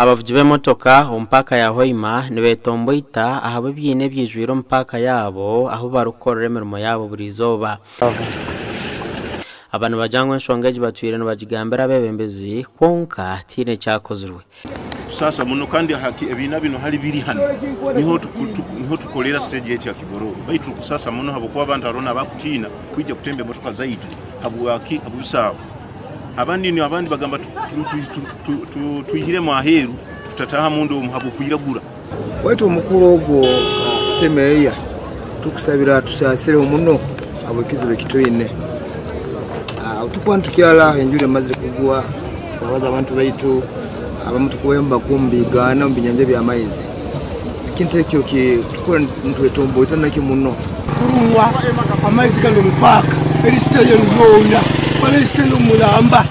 Abavugi b'emotoka omu paaka ya Hoima nibetomboita ahabw'ebiina ebyijwire omu paaka yaabo ahu barikukorera emirimo yaabo buri izooba. Aba nibagira ngu enshonga egi batwire nibagigambira abeebembezi kwonka tihaine ekyakozirwe. Kusasa muno kandi ebiina bino hali biri hano niho tukolera stage yetu ya Kigororo, baitu kusasa muno habwokuba abantu hariho n'abakutiina kwija kutemba emotoka zaitu habwaki habw'ebisaabu. Abandi bagamba twihiremu aheeru tutataha munda omu habw'okwiragura. Waitu omukuru ogwo sitemeya tukusabira tusasireho muno habw'ekizibu ekitwine. Tukuba nitukyala enjura emazire kugwa kusabaza abantu baitu abamu tukuwemba kumbigaana omu binyanja by'amaizi. Ekintu ekyo tukora nitwetomboita nakyo muno. Kurunwa amaizi gano mu paaka eri siteyo yoona wala siteyo mulamba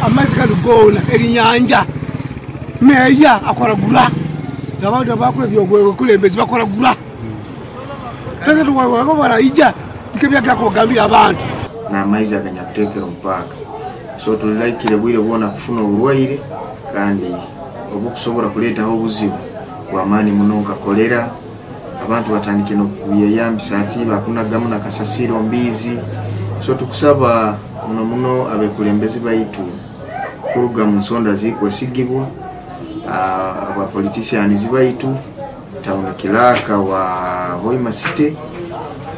amaizi gano goona eri nyanja. Meeya akoragura n'abantu abakora ebyobukulembezi bakoragura. President wabo baraija nikyo abantu. N'amaizi aganyakuteekera omu paaka, so tulilaikire bwire bwona kufuna oburwaire kandi obukusobora kuleetaho obuzibu bw'amaani muno nka kolera. Abantu batandike n'okuyeyambisa ati bakunagamu nakasasiro mbizi. So tukusaba muno muno abekulembezi baitu kuruga mu nsonda zikwesigibwa, aba politicians baitu, town clerk wa Hoima City,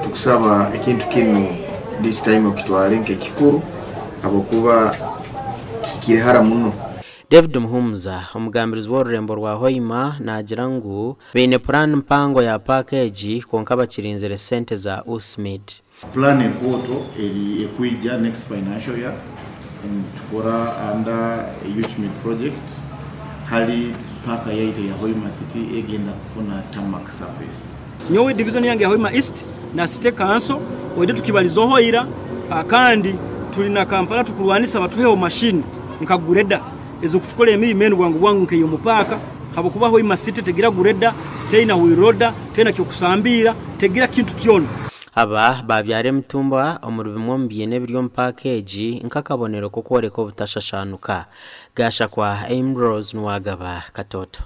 tukusaba ekintu kinu this time okitwale nk'ekikuru habwokuba kikiri muno. David Muhumuza, omugambirizi w'orurembo rwa Hoima, naagira ngu baine puraani mpango ya paaka egi kwonka bakirinzire sente za USMID. Plan enkooto eri ekwija next financial year tukora under UCHMID project hali paaka yaitu ya Hoima City egenda kufuna tarmac surface. Nyowe division yange ya Hoima East na City Council oide tukibalizoho ira, kandi tuli na Kampala tukurwanisa batuheho machine nka grader ezo kutukola emirimo enu bwangu bwangu nkeyo mupaka, habwokuba Hoima City tegira grader, teina wheel loader, teina kyokusambira, tegira kintu kyona. Aba babyara emitumba omuri bimwe omu biina ebiri omu paaka egi nk'akabonero k'okworeka obutashashanuka. Gashakwa Ambrose Nwagaba, Katoto.